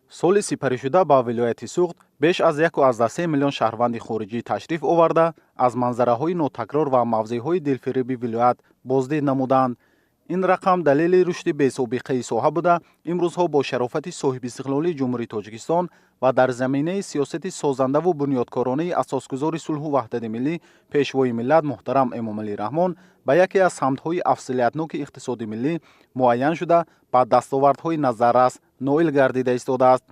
Соли сипаришуда ба вилояти Суғд беш аз 1,3 миллион шаҳрванди хориҷӣ ташриф оварда, аз манзараҳои нотакрор ва мавзеъҳои дилфиреби вилоят боздид намуданд. Ин рақам далели рушди бесобиқаи соҳа буда, имрӯзҳо бо шарофати соҳибистиқлолии Ҷумҳурии Тоҷикистон ва дар заминаи сиёсати созандаву бунёдкоронаи асосгузори сулҳу ваҳдати миллӣ, Пешвои миллат муҳтарам Эмомалӣ Раҳмон ба яке аз самтҳои афзалиятноки иқтисоди миллӣ муайян шуда, ба дастовардҳои назаррас ноил гардида истодааст.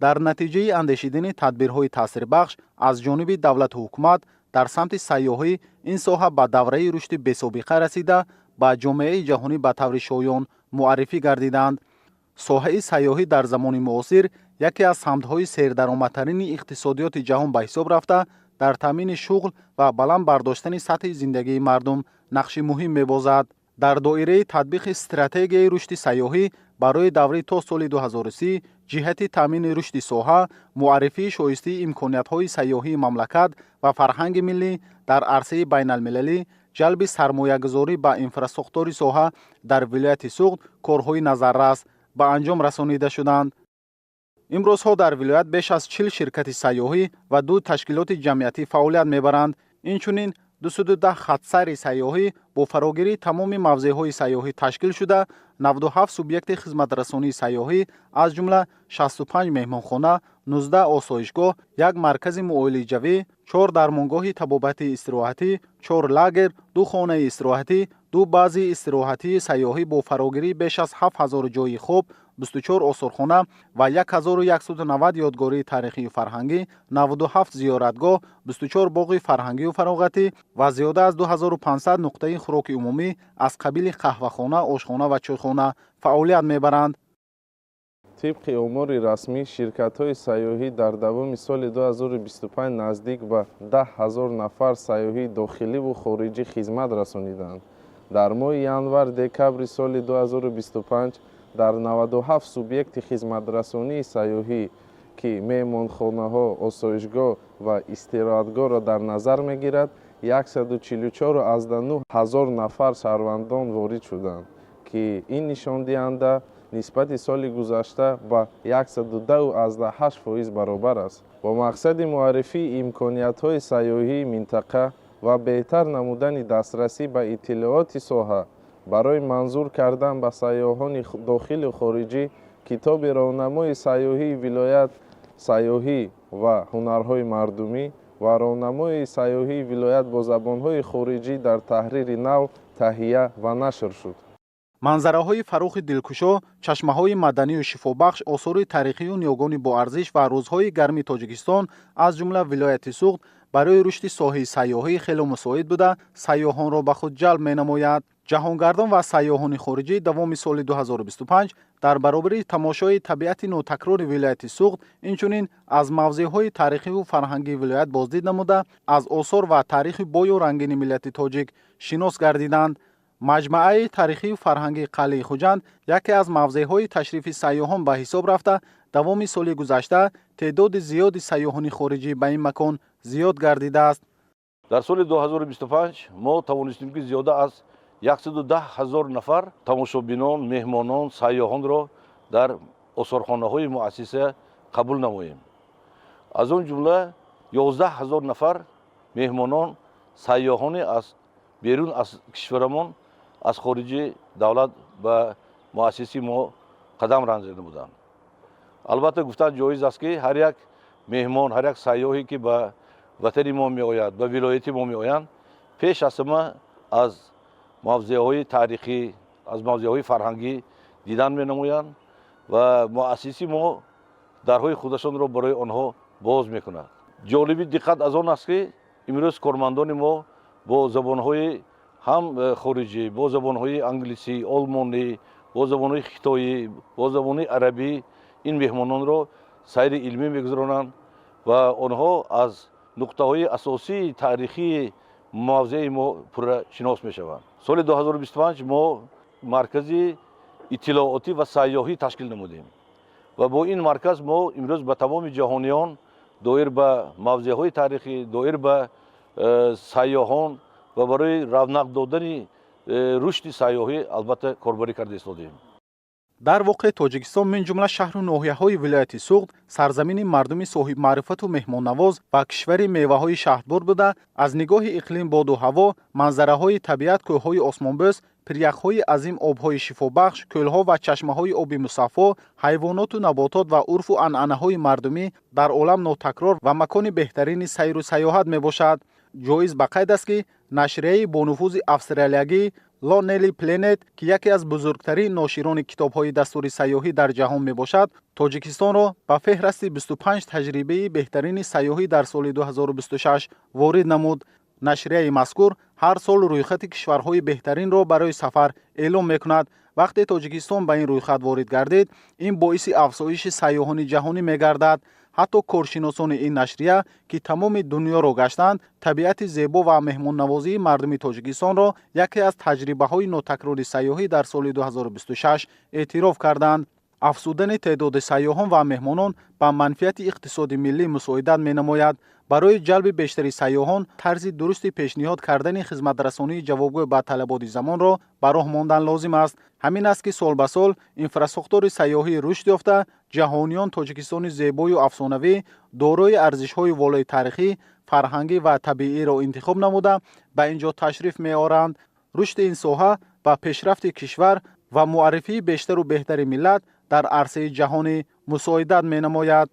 Дар натиҷаи андешидани тадбирҳои таъсирбахш аз ҷониби давлату ҳукумат дар самти сайёҳӣ, ин соҳа ба давраи рушди бесобиқа расида, ба ҷомеаи ҷаҳонӣ ба таври шоён муаррифӣ гардиданд. Соҳаи сайёҳӣ дар замони муосир яке аз самтҳои сердаромадтарини иқтисодиёти ҷаҳон ба ҳисоб рафта, дар таъмини шуғл ва баланд бардоштани сатҳи зиндагии мардум нақши муҳим мебозад. Дар доираи татбиқи стратегияи рушди сайёҳӣ барои даври то соли 2030, ҷиҳати таъмини рушди соҳа, муаррифии шоистаи имкониятҳои сайёҳии мамлакат ва фарҳанги миллӣ дар арсаи байналмилалӣ, ҷалби сармоягузорӣ ба инфрасохтори соҳа дар вилояти Суғд корҳои назаррас ба анҷом расонида шуданд. Имрӯзҳо дар вилоят беш аз 40 ширкати сайёҳӣ ва ду ташкилоти ҷамъиятӣ фаъолият мебаранд. Инчунин 210 хатсайри сайёҳӣ бо фарогирии тамоми мавзеъҳои сайёҳӣ ташкил шуда, 97 субъекти хизматрасонии сайёҳӣ, аз ҷумла 65 меҳмонхона, 19 осоишгоҳ, як маркази муолиҷавӣ, чор дармонгоҳи табобати истироҳатӣ, чор лагер, ду хонаи истироҳатӣ, ду базаи истироҳатии сайёҳӣ бо фарогирии беш аз 7000 ҷойи хоб, 24 осорхона ва 1190 ёдгории таърихию фарҳангӣ, 97 зиёратгоҳ, 24 боғи фарҳангию фароғатӣ ва зиёда аз 2500 нуқтаи хӯроки умумӣ аз қабили қаҳвахона, ошхона ва чойхона фаъолият мебаранд. Тибқи омори расмӣ, ширкатҳои сайёҳӣ дар давоми соли 2025 наздик ба 10 000 нафар сайёҳии дохиливу хориҷӣ хизмат расониданд. Дар моҳи январ декабри соли 2025 дар 97 субъекти хизматрасонии сайёҳӣ, ки меҳмонхонаҳо, осоишгоҳ ва истироҳатгоҳро дар назар мегирад, 144,9 ҳазор нафар шаҳрвандон ворид шуданд, ки ин нишондиҳанда нисбати соли гузашта ба 110,8% баробар аст. Бо мақсади муаррифии имкониятҳои сайёҳии минтақа ва беҳтар намудани дастрасӣ ба иттилооти соҳа барои манзур кардан ба сайёҳони дохилу хориҷӣ, китоби роҳнамои сайёҳии вилоят «Сайёҳӣ ва ҳунарҳои мардумӣ» ва роҳнамои сайёҳии вилоят бо забонҳои хориҷӣ дар таҳрири нав таҳия ва нашр шуд. Манзараҳои фарохи дилкушо, чашмаҳои маданию шифобахш, осори таърихию ниёгони боарзиш ва рӯзҳои гарми Тоҷикистон, аз ҷумла вилояти Суғд, барои рушди соҳаи сайёҳӣ хело мусоид буда, сайёҳонро ба худ ҷалб менамояд. Ҷаҳонгардон ва сайёҳони хориҷӣ давоми соли 2025 дар баробари тамошои табиати нотакрори вилояти Суғд, инчунин аз мавзеъҳои таърихиву фарҳангии вилоят боздид намуда, аз осор ва таърихи бою рангини миллати тоҷик шинос гардиданд. Маҷмааи таърихию фарҳангии қалъаи Хуҷанд яке аз мавзеъҳои ташрифи сайёҳон ба ҳисоб рафта, давоми соли гузашта теъдоди зиёди сайёҳони хориҷӣ ба ин макон зиёд гардидааст. Дар соли 2025 мо тавонистем, ки зиёда аз 110 ҳазор нафар тамошобинон, меҳмонон, сайёҳонро дар осорхонаҳои муассиса қабул намоем. Аз он ҷумла 11 ҳазор нафар меҳмонон, сайёҳоне аз берун аз кишварамон, аз хориҷи давлат ба муассисаи мо қадам ранҷида буданд. Албатта, гуфтан ҷоиз аст, ки ҳар як меҳмон, ҳар як сайёҳе, ки ба ватани мо меояд, ба вилояти мо меоянд, пеш аз ҳама аз мавзеъҳои таърихӣ, аз мавзеъҳои фарҳангӣ дидан менамоянд ва муассисаи мо дарҳои худашонро барои онҳо боз мекунад. Ҷолиби диққат аз он аст, ки имрӯз кормандони мо бо забонҳои ҳам хориҷӣ, бо забонҳои англисӣ, олмонӣ, бо забонҳои хитоӣ, бо забони арабӣ ин меҳмононро сайри илмӣ мегузаронанд ва онҳо аз нуқтаҳои асосии таърихии мавзеи мо пурра шинос мешаванд. Соли 2025 мо маркази иттилоотӣ ва сайёҳӣ ташкил намудем ва бо ин марказ мо имрӯз ба тамоми ҷаҳониён доир ба мавзеъҳои таърихӣ, доир ба сайёҳон ва барои равнақ додани рушди сайёҳӣ, албатта, корбарӣ карда истодем. Дар воқеъ, Тоҷикистон, мин ҷумла шаҳру ноҳияҳои вилояти Суғд, сарзамини мардуми соҳибмаърифату меҳмоннавоз ва кишвари меваҳои шаҳдбор буда, аз нигоҳи иқлим, боду ҳаво, манзараҳои табиат, кӯҳҳои осмонбӯс, пиряхҳои азим, обҳои шифобахш, кӯлҳо ва чашмаҳои оби мусаффо, ҳайвоноту наботот ва урфу анъанаҳои мардумӣ дар олам нотакрор ва макони беҳтарини сайру сайёҳат мебошад. Ҷоиз ба қайд аст, ки нашрияи бонуфузи австралиягӣ Lonely Planet, ки яке аз бузургтарин ноширони китобҳои дастури сайёҳӣ дар ҷаҳон мебошад, Тоҷикистонро ба феҳрасти 25 таҷрибаи беҳтарини сайёҳӣ дар соли 2026 ворид намуд. Нашрияи мазкур ҳар сол рӯйхати кишварҳои беҳтаринро барои сафар эълон мекунад. Вақте Тоҷикистон ба ин рӯйхат ворид гардид, ин боиси афзоиши сайёҳони ҷаҳонӣ мегардад. Ҳатто коршиносони ин нашрия, ки тамоми дунёро гаштанд, табиати зебо ва меҳмоннавозии мардуми Тоҷикистонро яке аз таҷрибаҳои нотакрори сайёҳӣ дар соли 2026 эътироф карданд. Афзудани теъдоди сайёҳон ва меҳмонон ба манфиати иқтисоди миллӣ мусоидат менамояд. Барои ҷалби бештари сайёҳон тарзи дурусти пешниҳод кардани хизматрасонии ҷавобгӯ ба талаботи замонро ба роҳ мондан лозим аст. Ҳамин аст, ки сол ба сол инфрасохтори сайёҳӣ рушд ёфта, ҷаҳониён Тоҷикистони зебою афсонавӣ, дорои арзишҳои волои таърихӣ, фарҳангӣ ва табииро интихоб намуда, ба ин ҷо ташриф меоранд. Рушди ин соҳа ба пешрафти кишвар ва муаррифии бештару беҳтари миллат дар арсаи ҷаҳонӣ мусоидат менамояд.